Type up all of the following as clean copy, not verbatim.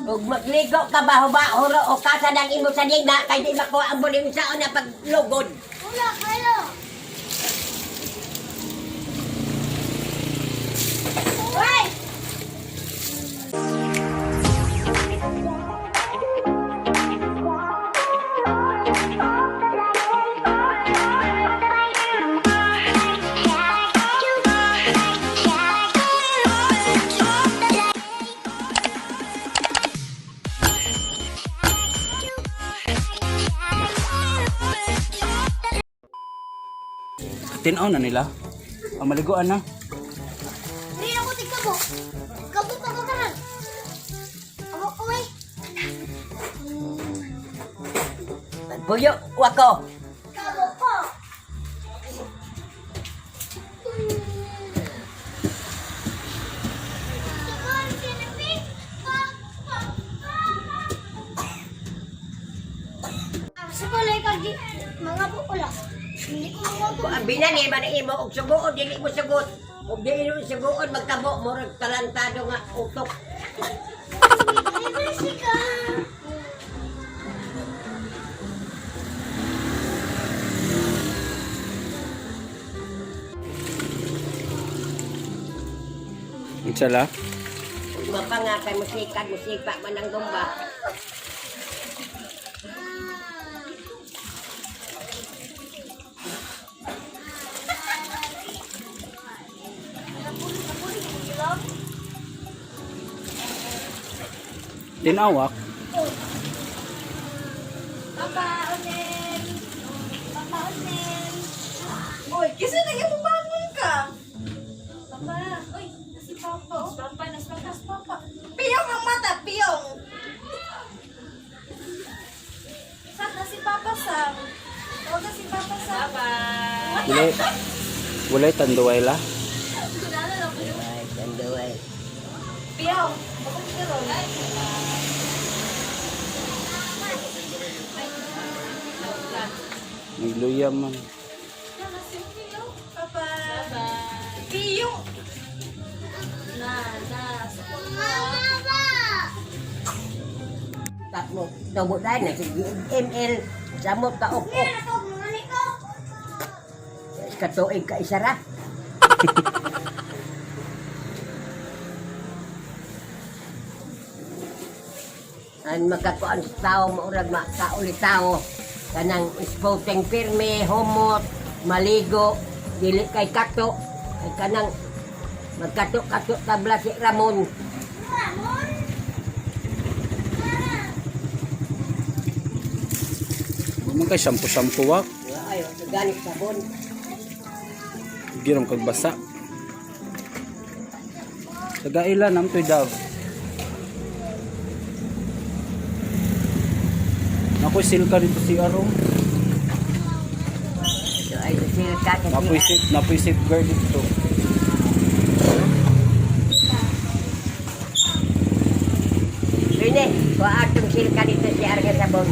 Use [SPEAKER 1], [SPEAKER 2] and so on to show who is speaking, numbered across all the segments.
[SPEAKER 1] Ug magligo ka ba huba huro o kasa ng imo sa nina kay di makuha ang buling saon na paglugod.
[SPEAKER 2] Wala kayo. Hoy!
[SPEAKER 3] Tinaw na nila. Ang maliguan na.
[SPEAKER 2] Hindi ako tigkabo. Kabo pa ko karon. Amo ko eh.
[SPEAKER 1] Buyo wako.
[SPEAKER 2] Kabo ko. Sa kulay kag mga pula. Hindi ko mga
[SPEAKER 1] Kung ang binani man ang imo og suguon dili mo sugot. Ug dili mo suguon magtabo murag talantado nga utok.
[SPEAKER 2] Ka.
[SPEAKER 3] Unsa la?
[SPEAKER 1] Ug mapanga kay musikan musipa man ang gumba.
[SPEAKER 3] Tinawak.
[SPEAKER 2] Papa Onel. Papa Onel.
[SPEAKER 4] Oy, kisa na yung bangon ka.
[SPEAKER 2] Papa. Uy, si Papa. oh.
[SPEAKER 4] Papa, nas papa, nas papa. Piyong ang mata, piyong. Saan na si Papa Sam? Tawag na si Papa Sam.
[SPEAKER 3] Walay walay tanduay la.
[SPEAKER 1] Ay, tanduay.
[SPEAKER 4] Piyong. Bakit ka ron?
[SPEAKER 3] Nagluya man.
[SPEAKER 4] Yan na si Piyong. Papa. Piyong. Na, na.
[SPEAKER 2] Mama ba?
[SPEAKER 1] Tatlo tubo dai na si ML samot ka ok ok.
[SPEAKER 2] Ano to? Mga niko.
[SPEAKER 1] Katuig ka isa ra. Ang makakuan sa tao, maurag makauli tao. Kanang sporting pirme, humot, maligo, dili kay kato. Kay kanang magkato-kato tabla si Ramon.
[SPEAKER 2] Ramon.
[SPEAKER 3] Man kay shampoo-shampoo wak.
[SPEAKER 1] Ay, ganit sabon.
[SPEAKER 3] Girom kag basa. Tagaila nam toy dav. Nakoy silka dito si Aro.
[SPEAKER 1] So, ay, silka sa
[SPEAKER 3] Napoy
[SPEAKER 1] siya.
[SPEAKER 3] safe, napoy safeguard dito.
[SPEAKER 1] Rene, kuha atong silka dito si Arga sabon.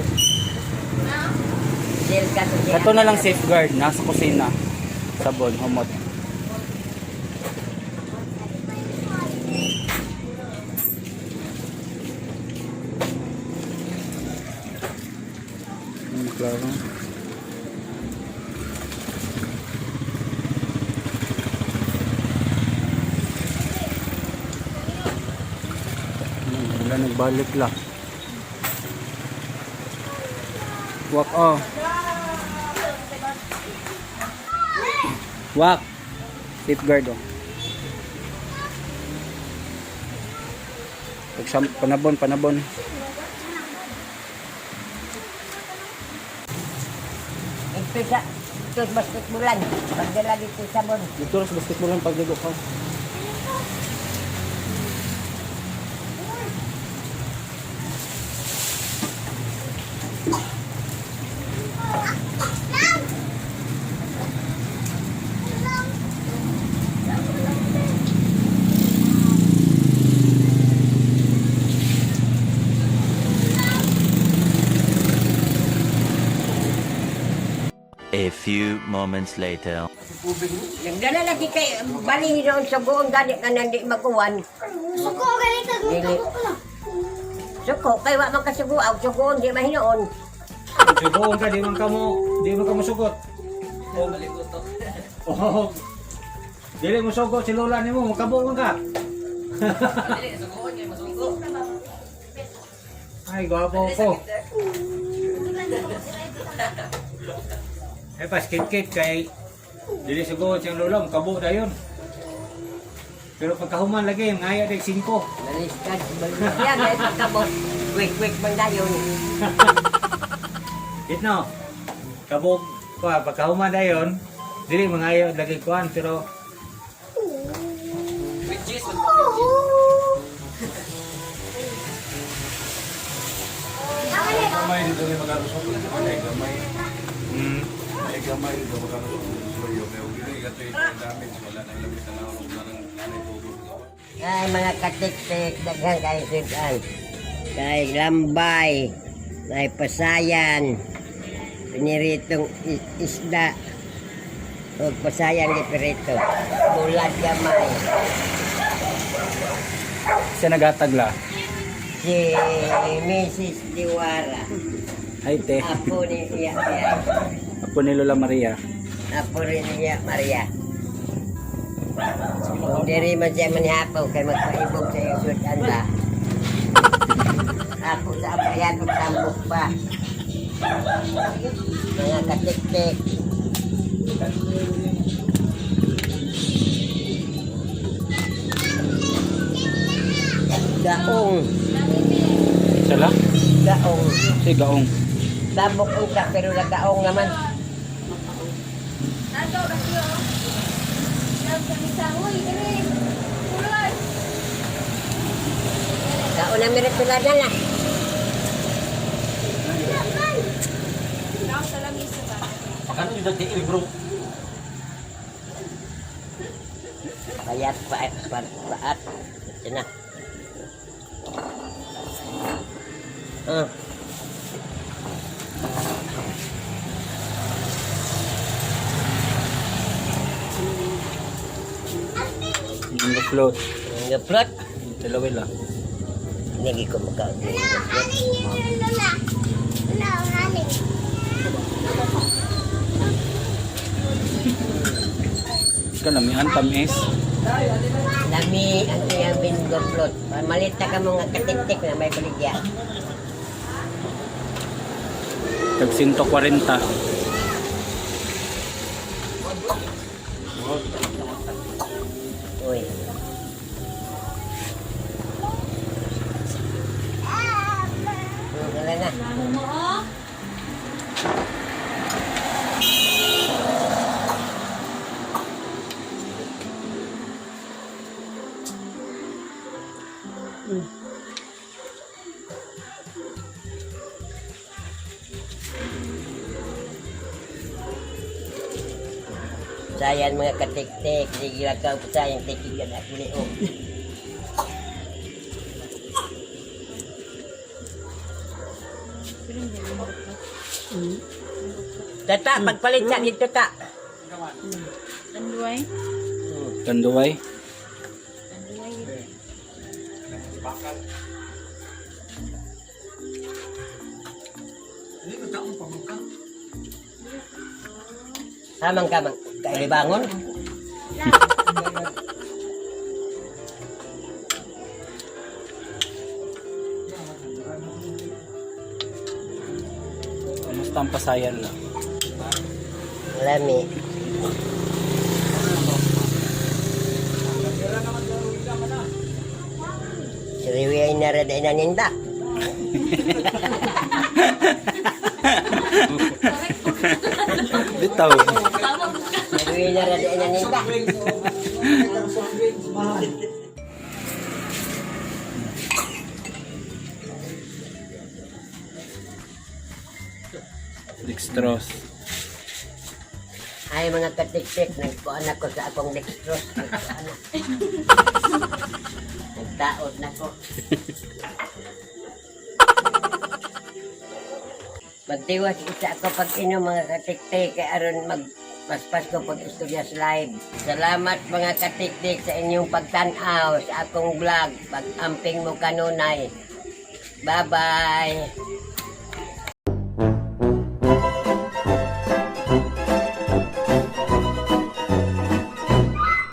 [SPEAKER 1] Silka sa siya.
[SPEAKER 3] Ito na lang safeguard nasa kusina. Sabon, humot. Klaro. Wala nagbalik la. Walk oh. Wak. Safeguard oh. Pag panabon, panabon.
[SPEAKER 1] Ito sa, ito sa basketballan. Pagdala dito sa sabon.
[SPEAKER 3] Dito sa basketball lang pagligo ka.
[SPEAKER 5] A few moments later.
[SPEAKER 1] Nagdala lagi kay bali noon sa buong gani ka nandi maguwan.
[SPEAKER 2] Suko ganito.
[SPEAKER 1] Dili.
[SPEAKER 2] Kabo ko lang.
[SPEAKER 1] Suko kay wa man kasugo og sugoon di mahinuon.
[SPEAKER 6] Sugoon ka, di man ka mo sugot. Oh. Dili mo sugot si lola nimo, makabuon ka. Ay, gwapo ko. Eh, pas kit kay dili sugoon siyang lola, makabuo dayon. Pero pagkahuman lagi, ngaya dag 5.
[SPEAKER 1] Baliskad, baliskad. Yan, pagkabot. Quick, quick man dayon.
[SPEAKER 6] Itno. Kabog pa pagkahuman dayon, dili mangayo lagi kuan pero
[SPEAKER 7] Gamay dito ni magkalusot. Ay, gamay. Ay, gamay dito magkalusot. Suyo. Pero gini, ito yung damage. Wala nang lamit na lang. Wala nang nanay tubig.
[SPEAKER 1] Ay, mga katiktik, daghan kayo sudan. Kay lambay, may pasayan, piniritong isda, o pasayan ni pirito, bulad gamay.
[SPEAKER 3] Siya nagatag la.
[SPEAKER 1] Si Mrs. Diwara,
[SPEAKER 3] Ay te.
[SPEAKER 1] apo ni iya, iya,
[SPEAKER 3] Apo ni Lola Maria.
[SPEAKER 1] Apo rin niya Maria. Kung diri man siya manihapaw, kay magpaibog sa iyong sudan ba? Ako sa apayan, magtambok pa. Mga katiktik. Gaong,
[SPEAKER 3] Siya la?
[SPEAKER 1] Gaong.
[SPEAKER 3] Si gaong.
[SPEAKER 1] Tambok unta pero nagaong naman.
[SPEAKER 4] Nato, kasi oh. Nagkamisa, uy, ere. Ulan.
[SPEAKER 1] Gaong na meron tulad na.
[SPEAKER 4] Tao sa langis ba?
[SPEAKER 3] Pakano yung dati bro?
[SPEAKER 1] Payat, paat, paat, paat. Ito na. Ah.
[SPEAKER 3] Yung float.
[SPEAKER 1] Ang plot.
[SPEAKER 3] Dalawa la.
[SPEAKER 1] Hindi ko makaon.
[SPEAKER 2] Haling yun, Lola. Lola, haling.
[SPEAKER 3] Kalamian tamis.
[SPEAKER 1] Lami ang iyang bingo plot. Malita ka mga katiktik na may baligya.
[SPEAKER 3] Tag 140.
[SPEAKER 1] Uy. Wala na.
[SPEAKER 4] Lamo mo, oh.
[SPEAKER 1] Sayan mga katiktik, sige lang ka sayang tikigan at liog. Tata, pagpalit sa dito ta.
[SPEAKER 4] Anduay.
[SPEAKER 3] Tanduay.
[SPEAKER 1] Hamang ka mang kailibangon.
[SPEAKER 3] Kamusta ang pasayan la?
[SPEAKER 1] Lami. Siriwi ay naraday na ninda.
[SPEAKER 3] Bitaw.
[SPEAKER 1] Siriwi naraday na ninda.
[SPEAKER 3] Dextrose.
[SPEAKER 1] Ay mga katiktik, nagkuan ako sa akong dextrose. Nagkuan na. Nagtaot na ko. Magtiwas isa ako pag inom, mga katiktik, kay aron mag paspas ko pag istorya sa live. Salamat, mga katiktik, sa inyong pagtanaw sa akong vlog, pag-amping mo kanunay. Bye-bye.